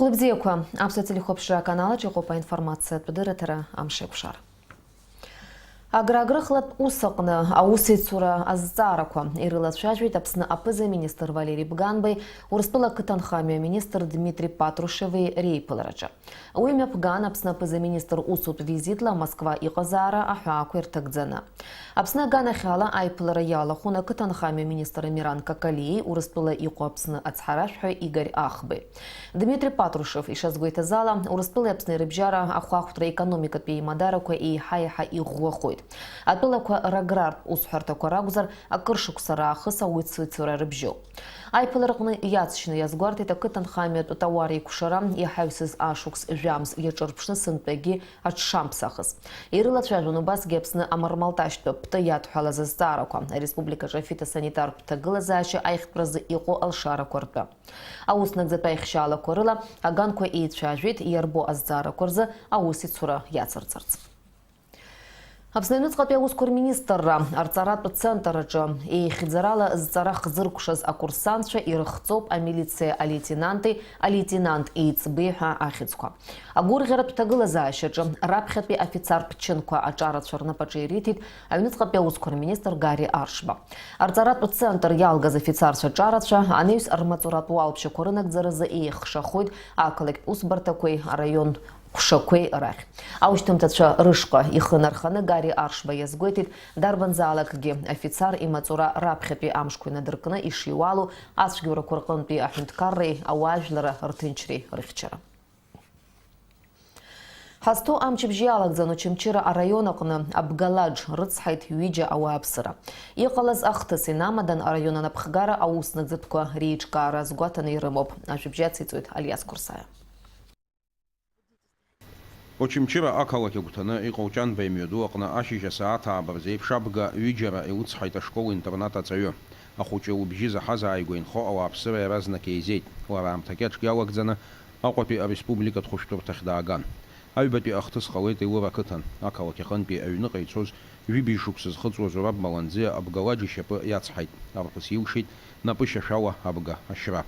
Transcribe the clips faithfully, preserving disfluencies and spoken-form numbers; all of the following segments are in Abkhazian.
Хәлыбзиақәа, Аԥсуа телехәаԥшра аканалаҿ иҟоуп аинформациатә дырраҭара Амшеикәшара. Аграагрыхлатә ус аҟны аусеицура азҵаарақәа ирылацәажәеит Аԥсны аԥыза-министр Валери Бганбеи Урыстәыла ақыҭанхамҩа аминистр Дмитри Патрушеви реиԥылараҿы. Уи мҩаԥган Аԥсны аԥыза-министр усутә визитла Москва иҟазаара аҳәаақәа ирҭагӡаны. Аԥсны аганахьала аиԥылара иалахәын ақыҭанхамҩа министр Амиран Какалиеи Урыстәыла иҟоу Аԥсны ацҳаражәҳәаҩ Игорь Ахбеи. Дмитри Патрушев ишазгәеиҭаз ала, Урыстәылеи Аԥсни рыбжьара ахәаахәҭра економикатә еимадарақәа еиҳа-еиҳа иӷәӷәахоит. Атәылақәа раграртә усҳәарҭақәа ракәзар, акыр шықәса раахыс аусеицура рыбжьоуп. Аиԥылараҟны иаҵшьны иазгәарҭеит ақыҭанхамҩатә тауар еиқәшара, иаҳаҩсыз ашықәс жәамз иаҿырԥшны сынтәагьы аҽшамԥсахыз. Ирылацәажәон убасгьы Аԥсны амармалташьтәа птәы иадҳәалаз азҵаарақәа, ареспубликаҿы афитосанитартә ҭагылазаашьа аихтәразы иҟоу алшарақәа ртәы. Аус нагӡатәи аихшьаалақәа рыла аганқәа еицәажәеит иарбоу азҵаарақәа рзы аусеицура иацырҵарц. Аԥсны аҩныҵҟатәи аусқәа рминистрра арҵаратә центр аҿы еихьӡарала зҵара хзыркәшаз акурсантцәа ирыхҵоуп амилициа алеитенанти алеитенант еиҵбеи ҳәа ахьӡқәа. Агәырӷьаратә ҭагылазаашьаҿы раԥхьатәи афицар ԥчынқәа аҿарацәа рнапаҿы ириҭеит аҩныҵҟатәи аусқәа рминистр Гари Аршба. Арҵаратә центр иалгаз афицарцәа ҿарацәа анаҩс рмаҵуратә уалԥшьақәа рынагӡаразы еихшахоит ақалақьтә усбарҭақәеи араион ҟәшақәеи рахь. Аушьҭымҭацәа рышҟа ихы нарханы Гари Аршба иазгәеиҭеит, дарбанзаалакгьы афицар имаҵура раԥхьатәи амшқәа инадыркны ишиуалу ацәгьоурақәа рҟынтәи аҳәынҭқарреи ауаажәлара рҭынчреи рыхьчара. Ҳазҭоу амчыбжь иалагӡан Очамчыра араион аҟны Абгалаџ рыцҳаит ҩыџьа ауааԥсыра. Иҟалаз ахҭыс инамадан араион анапхгара аус нагӡатәқәа реиҿкаара азгәаҭаны ирымоуп. Ажәабжь ациҵоит Алиас Курсаиа. Очамчыра ақалақь агәҭаны иҟоу Ҷанба имҩаду аҟны ашьыжь асааҭ ааба рзеиԥш абга ҩыџьара илыцҳаит ашкол-интернат аҵаҩы. Ахәыҷы лыбжьы заҳаз ааигәа инхо ауааԥсыра иаразнак еизеит. Лара аамҭа кьаҿк иалагӡаны Аҟәатәи ареспубликатә хәышәтәырҭахь дааган. Аҩбатәи ахҭыс ҟалеит Елыр ақыҭан. Ақалақь аҟынтәи аҩныҟа ицоз ҩыбжь шықәса зхыҵуа Зураб Маланӡиа Абгалаџ ишьапы иацҳаит. Арԥыс илшеит напышьашәала абга ашьра.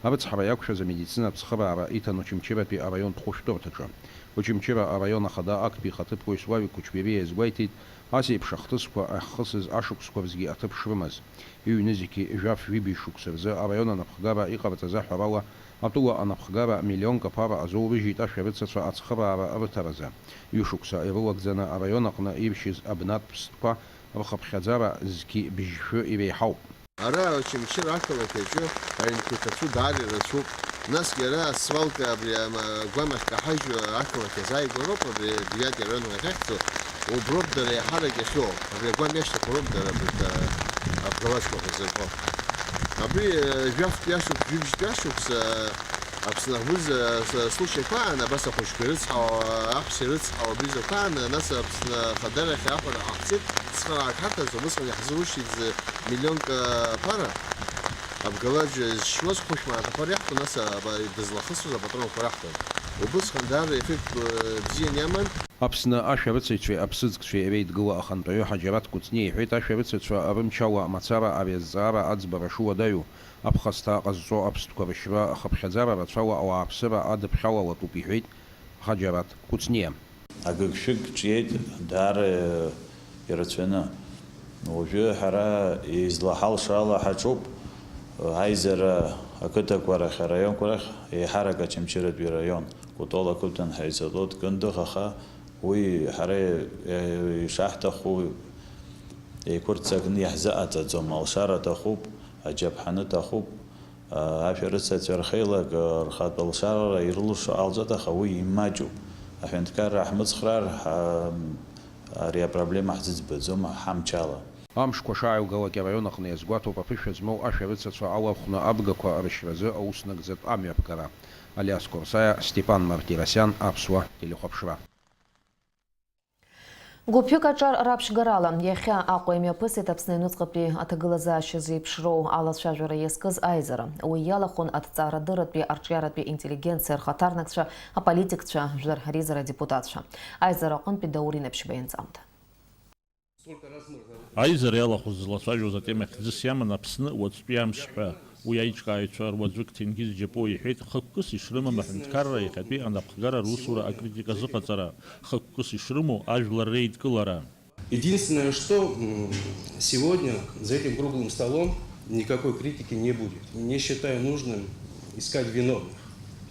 Арыцҳара иақәшәаз амедицинатә цхыраара иҭан Очамчыратәи араионтә хәышәтәырҭаҿы. Очамчыра араион ахада актәи ихаҭыԥуаҩ Славик Кучбериа иазгәеиҭеит, ас еиԥш ахҭысқәа ахьхысыз ашықәсқәа рзгьы аҭыԥ шрымаз. Иҩны зегьы жәаф-ҩыбжь шықәса рзы араион анапхгара иҟарҵаз аҳәарала, атәыла анапхгара миллионк аԥара азоурыжьит ашәарыцацәа ацхыраара рыҭаразы. Ҩышықәса ирылагӡаны араион аҟны иршьыз абнатә ԥстәқәа рхыԥхьаӡара зқьи бжьшәы иреиҳауп. Ара Очамчыра ақалақь аҿы аҩнқәа иҭацәу даара ирацәоуп. Насгьы ара асфалт абри ама-, агәам ахькаҳажьу ақалақь азааигәароуп, абри Девиатәи араион ахьахьӡу, уброуп дара еиҳарак иахьыҟоу. Абри агәам иашьҭақәа роуп дара абарҭ, а, абгалаџқәа ҳәа зырҳәо. Абри, э, жәафтәи ашықәс, жәибжьтәи ашықәс, э, Аԥсны ахбыз, э, с-, случаиқәа аан, абас ахәыҷқәа ирыцҳауа, аҳәса ирыцҳауа абызақәа аан, нас Аԥсны ахадарахь аҳәара ҟаҳҵеит, цхыраара ҳаҭаз, убысҟан иаҳзурышьҭит зы миллионк аԥара. Абгалаџ зшьуаз хәышә мааҭ аԥара иаҳҭон, нас аба-, дызлахысуаз апатронқәа раҳҭон. Убысҟан даара еффект, э, бзиан иаман. Аԥсны ашәарыцаҩцәеи аԥсыӡкцәеи реидгыла ахантәаҩы Ҳаџьараҭ Кәыҵниа иҳәеит, ашәарыцацәа рымчала мацара ари азҵаара аӡбара шуадаҩу, аԥхасҭа ҟазҵо аԥстәқәа рышьра ахыԥхьаӡара рацәала ауааԥсыра адыԥхьалалатәуп, иҳәеит Ҳаџьараҭ Кәыҵниа. Агыгшәыг ҿиеит, даара ирацәаны. Уажәы ҳара излаҳалшо ала ҳаҿуп, аизара ақыҭақәа рахь, араионқәа рахь, еиҳарак Очамчыратәи араион, Кәтол ақыҭан ҳаицаҵо дкындыӷ, аха уи ҳара ишаҳҭаху еиқәырццакны иаҳзыҟаҵаӡом, алшара аҭахуп, аџьаԥҳаны аҭахуп. Ашәарыцацәа рхеилак, рхатә алшарара ирылшо ҟалҵоит, аха уи имаҷуп. Аҳәынҭқарра ҳмыцхраар, ҳа-, ари апроблема ҳзыӡбаӡом ҳамчала. Амшқәа шааилгалак араион аҟны иазгәаҭоуп аԥышәа змоу ашәарыцацәа алархәны абгақәа рышьразы аус нагӡатә амҩаԥгара. Алиас Корсаиа, Степан Мартиросиан, Аԥсуа телехәаԥшра. Гәыԥҩык аҿар раԥшьгарала иахьа Аҟәа имҩаԥысит Аԥсны аҩныҵҟатәи аҭагылазаашьа зеиԥшроу алацәажәара иазкыз аизара. Уи иалахәын аҭҵаарадырратәи арҿиаратәи интеллигенциа рхаҭарнакцәа, аполитикцәа, жәлар реизара адепутатцәа. Аизара аҟынтәи Даур Инаԥшьба ианҵамҭа. Аизара иалахәыз злацәажәоз атема хьӡыс иаман Аԥсны уаҵәтәи амш ҳәа. Уи аиҿкааҩцәа руаӡәык Ҭенгиз Џьапуа иҳәеит, хықәкыс ишрымам аҳәынҭқарра иахьатәи анапхгара русура акритика азыҟаҵара, хықәкыс ишрымоу ажәлар реидкылара. Единственное, что, м, сегодня за этим круглым столом никакой критики не будет. Не считаю нужным искать виновных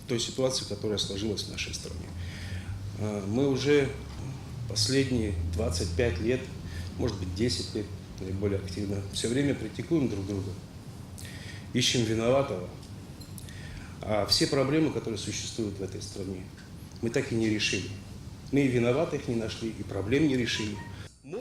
в той ситуации, которая сложилась в нашей стране. Э, мы уже последние двадцать пять лет, может быть, десять лет наиболее активно, всё время критикуем друг друга, ищем виноватого. А все проблемы, которые существуют в этой стране, мы так и не решили. Мы и виноватых не нашли, и проблем не решили.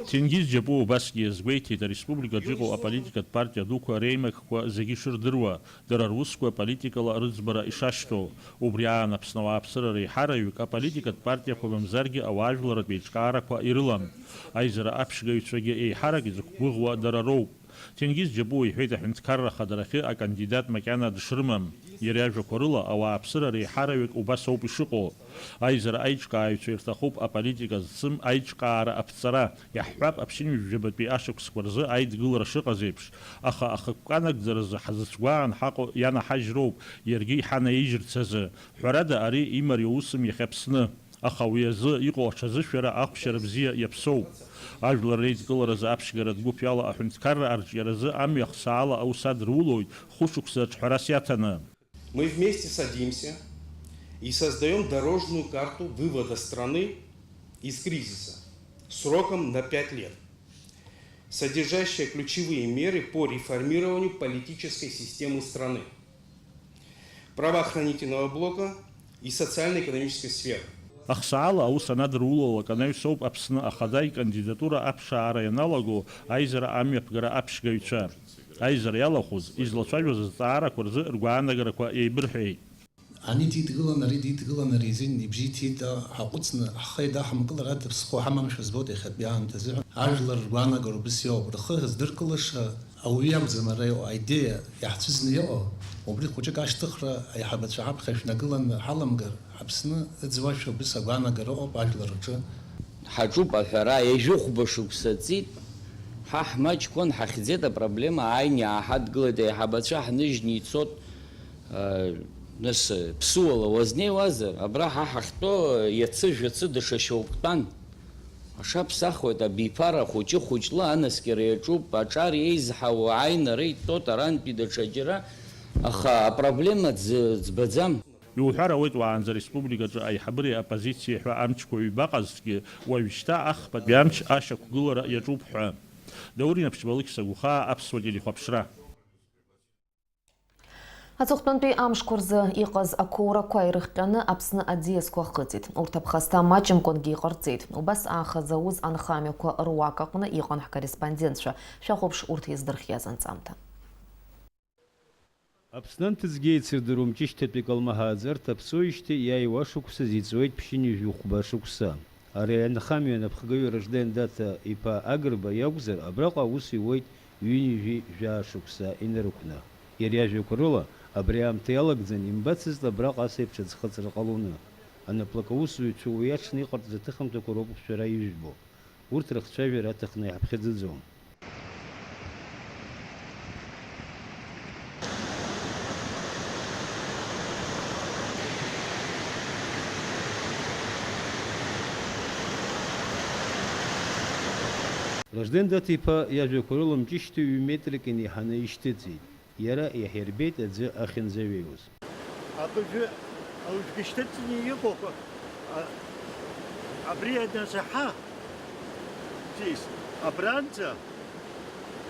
Ҭенгиз Џьапуа убасгьы иазгәеиҭеит, ареспубликаҿы иҟоу аполитикатә партиа дуқәа реимакқәа зегьы ишырдыруа, дара русқәа политикала рыӡбара ишашьҭоу. Убри аан Аԥсны ауааԥсыра реиҳараҩык аполитикатә партиақәа мамзаргьы ауаажәларратә еиҿкаарақәа ирылам. Аизара аԥшьгаҩцәагьы еиҳарак изықәгәыӷуа дара роуп. Ҭенгиз Џьапуа иҳәеит, аҳәынҭқарра ахадарахьы акандидат макьана дышрымам. Иара иажәақәа рыла, ауааԥсыра реиҳараҩык убас ауп ишыҟоу. Аизара аиҿкааҩцәа ирҭахуп аполитика зцым аиҿкаара аԥҵара. Иаҳҳәап, аԥшьынҩажәи жәабатәи ашықәсқәа рзы аидгылара шыҟаз еиԥш, аха ахықәкы анагӡаразы ҳзыцәгәаан ҳаҟоу ианаҳажьроуп, иаргьы иҳанаижьырц азы. Ҳәарада, ари имариоу усым иахьа Аԥсны. Аха уи азы иҟоу аҽазышәара ахәшьара бзиа иаԥсоуп. Ажәлар реидкыларазы аԥшьгаратә гәыԥ иала аҳәынҭқарра арҿиаразы амҩа хсаала аус адырулоит хәышықәса аҿҳәарас иаҭаны. Мы вместе садимся и создаём дорожную карту вывода страны из кризиса сроком на пять лет, содержащая ключевые меры по реформированию политической системы страны, правоохранительного блока и социально-экономической сферы. Ахсаала аус анадырулалак анаҩсоуп Аԥсны Ахада икандидатура аԥшаара ианалаго аизара амҩаԥгара аԥшьгаҩцәа. Аизара иалахәыз, излацәажәоз азҵаарақәа рзы ргәаанагарақәа еибырҳәеит. Ани дидгылан, ари дидгылан, ари изин ибжьы иҭиит, ҳаҟәыҵны, ҳхы еидаҳамкылар ада ԥсыхәа ҳамамшәа збоит иахьатәи аамҭазы ҳәа. Ажәлар ргәаанагароуп ус иоуп, рхы здыркылаша ауаҩы иакәӡам ара иҟоу, аидеиа иаҳцәыӡны иҟоу, убри хәыҷык ашьҭыхра аиҳабацәа ҳаԥхьа шәнагыланы ҳаламгар, Аԥсны ыӡуашәа убыс агәаанагара ыҟоуп ажәлар рҿы. Ҳаҿуп аҳәара, ҩажәи хәба шықәса ҵит, ҳа ҳмаҷқәан, ҳахьӡеит апроблема, ааины иааҳадгылеит, аиҳабацәа ҳныжьны ицот, ыы, нас, ԥсыуала уазнеиуазар, абра ҳа ҳахьтәоу иацы-жәацы даҽа шьоук тәан. Аҽаԥсахуеит, абиԥара хәыҷы-хәыҷла анаскьара иаҿуп, аҿар еизҳауа ааины ара иттот арантәи даҽаџьара, аха апроблема ӡ-, ӡбаӡам. Иуҳәар ауеит, уаанӡа ареспубликаҿы аиҳабыреи аоппозициеи ҳәа амчқәа ҩба ҟазҭгьы, уажәшьҭа ахԥатәи амч ашьақәгылара иаҿуп ҳәа. Даур Инаԥшьба, Алықьса Гәхаа, Аԥсуа телехәаԥшра. Аҵыхәтәантәи амшқәа рзы иҟаз ақәоурақәа ирыхҟьаны Аԥсны аӡиасқәа ахыҵит. Урҭ аԥхасҭа маҷымкәангьы иҟарҵеит. Убас аахыс ауз анхамҩақәа руак аҟны иҟан ҳкорреспондентцәа. Шәахәаԥш урҭ иаздырхиаз анҵамҭа. Аԥсны анҭыҵгьы еицырдыруа Мҷышьҭатәи Калмаҳа ааӡарҭа аԥсуеижьҭеи иааиуа ашықәсазы иҵуеит ԥшьынҩажәи хәба шықәса. Ари анхамҩа анапхгаҩы Ражден Даҭа иԥа Агрба иакәзар, абраҟа аус иуеит ҩынҩажәи жәаа шықәса инарықәны. Иара иажәақәа рыла, абри аамҭа иалагӡан имбацызт абраҟа ас еиԥш аӡхыҵра ҟалоны. Анаплакы аусзуҩцәа уи аҽны иҟарҵаз аҭыхымҭақәа роуп шәара ижәбо. Урҭ рыхцәажәара аҭахны иҳаԥхьаӡаӡом. Ражден Даҭа-иԥа иажәақәа рыла Мҷышьҭа ҩ-метрак инеиҳаны ишьҭыҵит. Иара иаҳирбеит аӡы ахьынӡаҩеиуаз. Абыржәы аҩгьы шьҭыҵны иҟоуп, а, абри аназаҳа, ҵис, абранӡа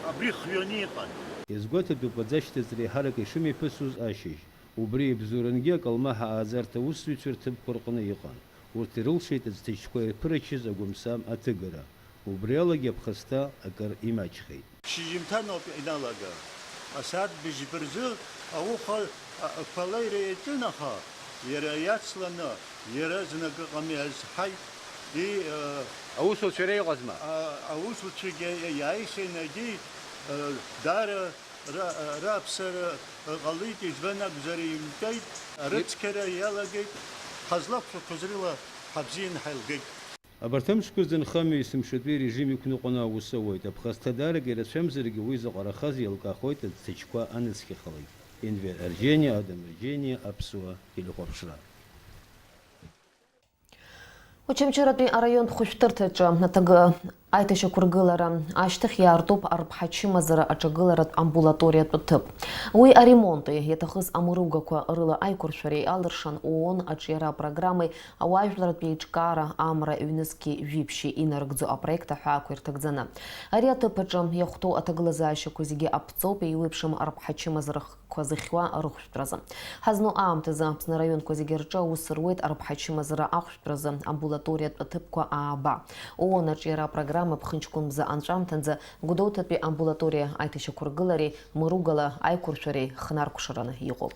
абри хҩаны иҟан. Иазгәаҭатәуп аӡы ашьҭыҵра еиҳарак ишымҩаԥысуаз ашьыжь. Убри ибзоурангьы акалмаҳа ааӡарҭа аусзуҩцәа рҭыԥқәа рҟны иҟан. Урҭ ирылшеит аӡҭачқәа ирԥырачыз агәамсам аҭыгара. Убри алагьы аԥхасҭа акыр имаҷхеит. Шьыжьымҭаноуп иналага. Асааҭ быжьба рзы ауха, а, ақәа алеира иаҿын, аха иара иацланы, иара знакы ҟами азҳаит. И, а, Аусуцәа иреиӷьызма? А, аусуцәагьы иааихьан, егьи, а, даара Ра-, раԥсара ҟалеит, избан акәзар, имтәеит, арыцқьара иалагеит, ҳазлақәшәақәаз рыла ҳабзиан ҳаилгеит. Абарҭ амшқәа зынхамҩа есымшатәи арежим иқәныҟәаны аус ауеит. Аԥхасҭа даарак ирацәамзаргьы уи заҟарахаз еилкаахоит, аӡҭачқәа аныцқьахалеит. Енвер Арџьениа, Адам Арџьениа, Аԥсуа телехәаԥшра. Очамчыратәи араионтә хәышәтәырҭаҿы аҭагы аиҭашьақәыргылара ашьҭахь иаартуп арԥҳа чымазара аҿагыларатә амбулаториатә ҭыԥ. Уи аремонти иаҭахыз амыругақәа рыла аиқәыршәареи алыршан ООН аҿиара апрограммеи ауаажәларратә еиҿкаара амра ҩнызқьи жәиԥшьи инарыгӡо апроект аҳәаақәа ирҭагӡаны. Ари аҭыԥ аҿы иахәҭоу аҭагылазаашьақәа зегьы аԥҵоуп, еиуеиԥшым арԥҳа чымазара х-, қәа зыхьуа рыхәшәтәразы. Ҳазну аамҭазы Аԥсны араионқәа зегьы рҿы аус руеит арԥҳа чымазара ахәшәтәразы амбулаториатә аҭыԥқәа ааба. ООН аҿиара апрограмма ԥхынҷкәын мза анҵәамҭанӡа Гәдоуҭатәи амбулаториа аиҭашьақәыргылареи мыругала аиқәыршәареи хнаркәшараны иҟоуп.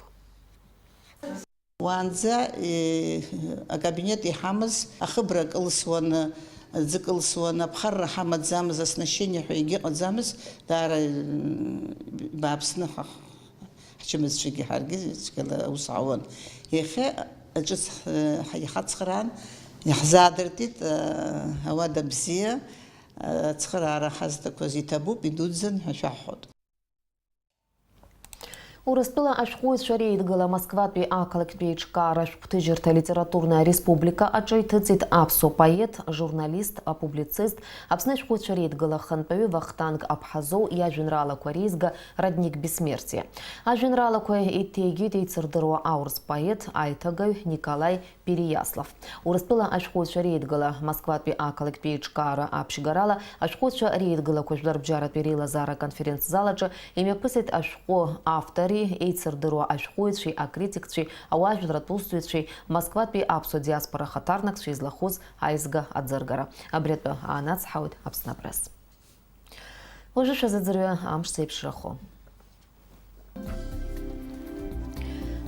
Уаанӡа, э, акабинет иҳамаз ахыбра кылсуан, аӡы кылсуан, аԥхарра ҳамаӡамыз, оснащение ҳәа егьыҟаӡамыз, даара, м, бааԥсны ҳа-, ҳчымазцәагьы ҳаргьы цәгьала аус ҳауан. Иахьа ҿыц ҳ-, иҳацхраан, иаҳзаадыртит, э, ауада бзиа, э, ацхыраара ҳазҭақәаз иҭабуп, идуӡӡан ҳәа шәаҳҳәоит. Урыстәыла ашәҟәыҩҩцәа реидгыла Москватәи ақалақьтәи еиҿкаара ашәҟәҭыжьырҭа литературная республика аҿы иҭыҵит аԥсуа поет, журналист, апублицист, Аԥсны ашәҟәыҩҩцәа реидгыла ахантәаҩы Вахтанг Аԥҳазоу иажәеинраалақәа реизга Родник бессмертия. Ажәеинраалақәа иҭеигеит еицырдыруа аурыс поет, аиҭагаҩ Николаи Переяслав. Урыстәыла ашәҟәыҩҩцәа реидгыла Москватәи ақалақьтәи еиҿкаара аԥшьгарала ашәҟәыҩҩцәа реидгылақәа жәларбжьаратәи реилазаара аконференц-зал аҿы имҩаԥысит ашәҟәы автори, еицырдыруа ашәҟәыҩҩцәеи, акритикцәеи, ауаажәларратә усзуҩцәеи, Москватәи аԥсуа диаспора ахаҭарнакцәеи злахәыз аизга аӡыргара. Абри атәы аанацҳауеит Аԥсны абрас. Уажәы шәазыӡырҩы амш зеиԥшрахо.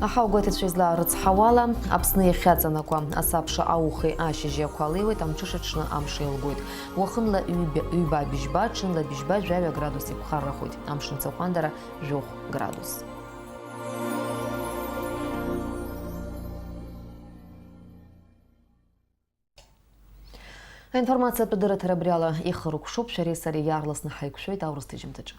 Аҳауагәеиҭацәа излаарыцҳауала, Аԥсны иахьаҵанакуа асабша аухеи ашьыжьи ақәа леиуеит, амҽыша ҽны амш еилгоит. Уахынла ҩба, ҩба быжьба, ҽынла быжьба, жәаҩа градус иԥхаррахоит. Амш мцаҟәандара жәохә градус. Аинформациатә дырраҭара абри ала ихыркәшоуп, шәареи сареи иаарласны ҳаиқәшәоит аурыс ҭыжьымҭаҿы.